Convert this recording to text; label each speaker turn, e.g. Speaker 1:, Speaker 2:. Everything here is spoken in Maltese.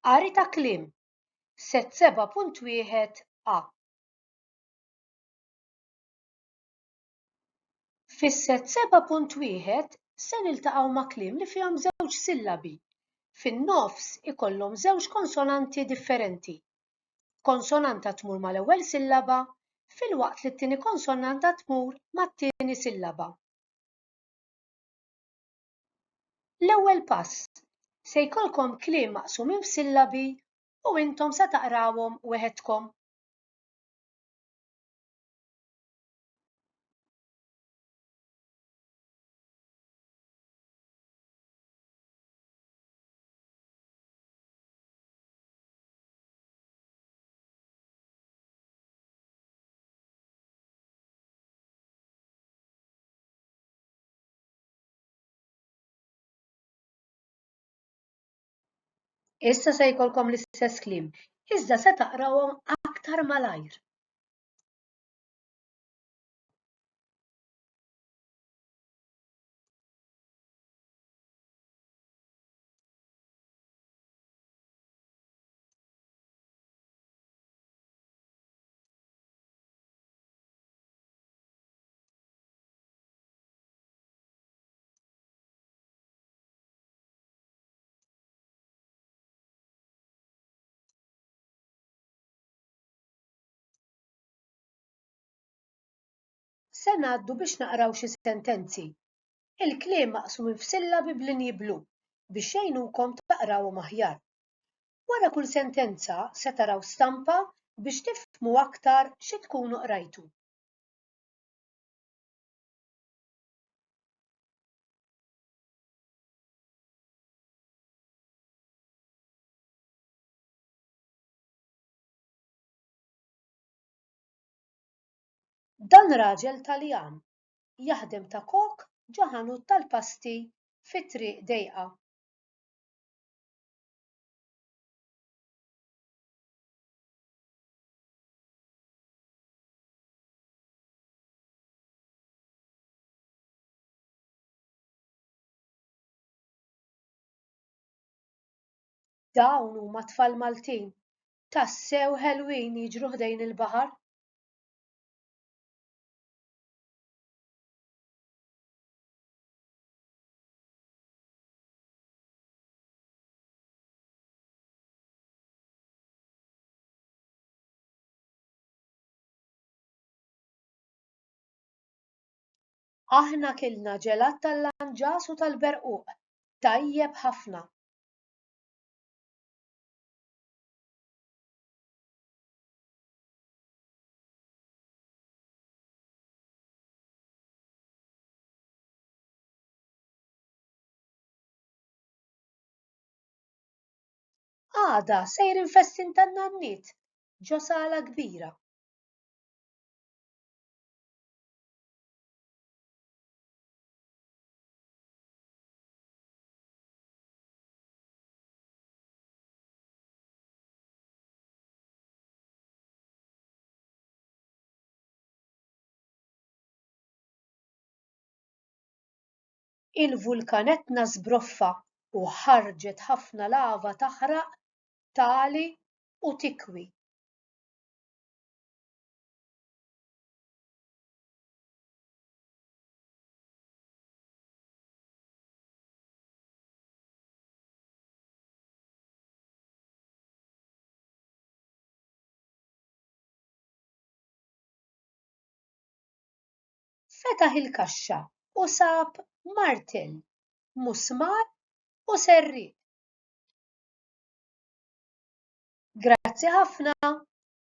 Speaker 1: Qari ta' kliem, Set 7.1 A. Fis-set 7.1 se niltaqgħu ma' kliem li fihom żewġ sillabi. Fin-nofs ikollhom żewġ konsonanti differenti. Konsonanta tmur mal-ewwel sillaba filwaqt li t-tieni konsonanta tmur mat-tieni sillaba. L-ewwel pass, Se jkollkom kliem maqsumin f'sillabi u intom se taqrawhom weħedkom. Issa se jkollkom l-istess kliem, iżda se taqrawhom aktar malajr. Se ngħaddu biex naqraw xi sentenzi. Il-kliem maqsumin f'sillabi b'linji blu biex jgħinukom taqrawhom aħjar. Wara kull sentenza se taraw stampa biex tifhmu aktar xi tkunu qrajtu. Dan raġel Taljan, jaħdem ta' kok ġo ħanut tal-pasti fi triq dejqa. Dawn huma tfal Maltin, tassew ħelwin jiġru ħdejn il-baħar. Aħna kilna ġelat tal-lanġas u tal-berquq, tajjeb ħafna. Għada sejrin festin tan-nanniet ġo sala kbira. Il-vulkan Etna żbroffa u ħarġet ħafna lava taħraq, tagħli u tikwi. Fetaħ il-kaxxa u sab martell, musmar u serrieq. Grazzi ħafna!